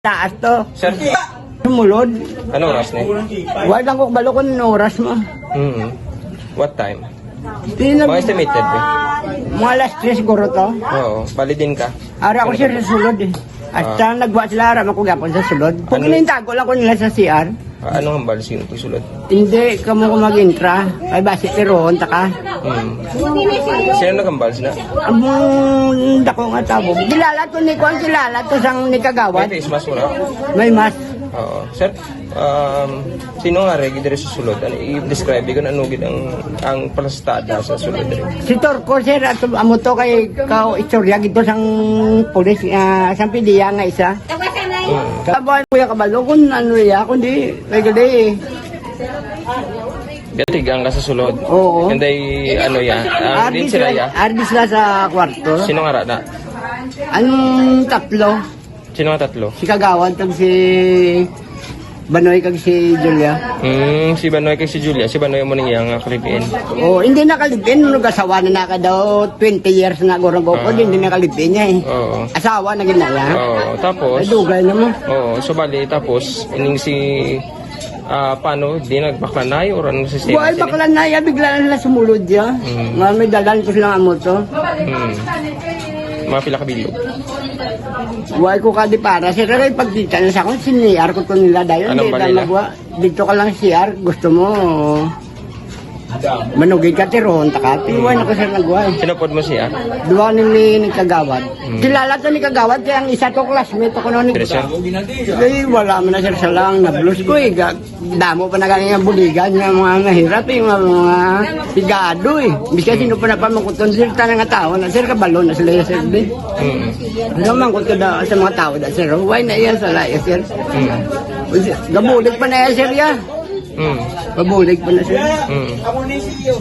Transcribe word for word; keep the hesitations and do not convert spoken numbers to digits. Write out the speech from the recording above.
Taas to. Sir, Sumulod. Ano oras ni? Wala lang ko kabalo kung ano oras mo. Mm. What time? Di na, Mga estimated eh. Mga alas tres siguro to. Oo, bali din ka. Ara ko siya sa sulod eh. Hasta nagwa sila ara man ko gapon sa sulod. Kung Ano? Inintago lang ko nila sa C R. Ah, anong hambal sa sulod? Hindi ka mo mag-intra. Ay basi tiroon ta ka. Hmm. Sino nagambal sila? Among dako nga tabo. Kilala to ni Kwan, kilala to sang ni May Kagawad. face mask mo na? May mask. Oo. Sir, um, sino nga regi diri sa sulod? Ano, i-describe ko ano gid ang ang palastada sa sulod diri. Si Torco, sir, at amo to kay kao istorya gito sang pulis, ah, sang pidiya nga isa. Hmm. Kabay ko ya kabalo kung ano ya, kundi regular eh. Gatigang ka sa sulod. Oo. And then, ano ya? Ang din sila ya? Ardis na sa kwarto. Sino nga ra na? Anong tatlo? Sino nga tatlo? Si Kagawad kag si Banoy kag si Julia. Hmm, si Banoy kag si Julia. Si Banoy mo ning iyang kalibin. Oh, hindi na kalibin, nag-asawa na naka daw twenty years na gurang ko, Ah. hindi na kalibin niya eh. Oo. Asawa na ginaya. Oo, tapos Ay, dugay na mo. Oo, so bali tapos ining si ah paano di nagbaklanay or ano sistema Why sila? Bakla na iya, bigla na sila sumulod ya. Mm. Nga may dalan ko sila amo to. Hmm. Mga pila ka bilog. Why ko ka di para sir, kaya pagkita na sa akong siniyar ko to nila dayon. Anong Di bali na na? magwa. Dito ka lang siyar, gusto mo manugid ka tiroon ta ka. Piwan ako sir nagwa. Sinupod mo siya? Duha ni ni Kagawad. Kilala to ni Kagawad kaya ang isa to classmate ko noon ni Diri siya? Ay, wala man na sir sa lang na blues ko eh. Ga- Damo pa na kami nga buligan nga mga mahirap eh, mga, mga pigado eh. Bisan sino pa na pamangkuton sir, tanang nga tao na sir, kabalo na sila ya sir di. Hmm. Ano man ko to da, sa mga tao da sir, why na iya sa laya sir? Hmm. Gabulig pa na iya sir ya. Hmm. Gabulig pa na sir. Hmm.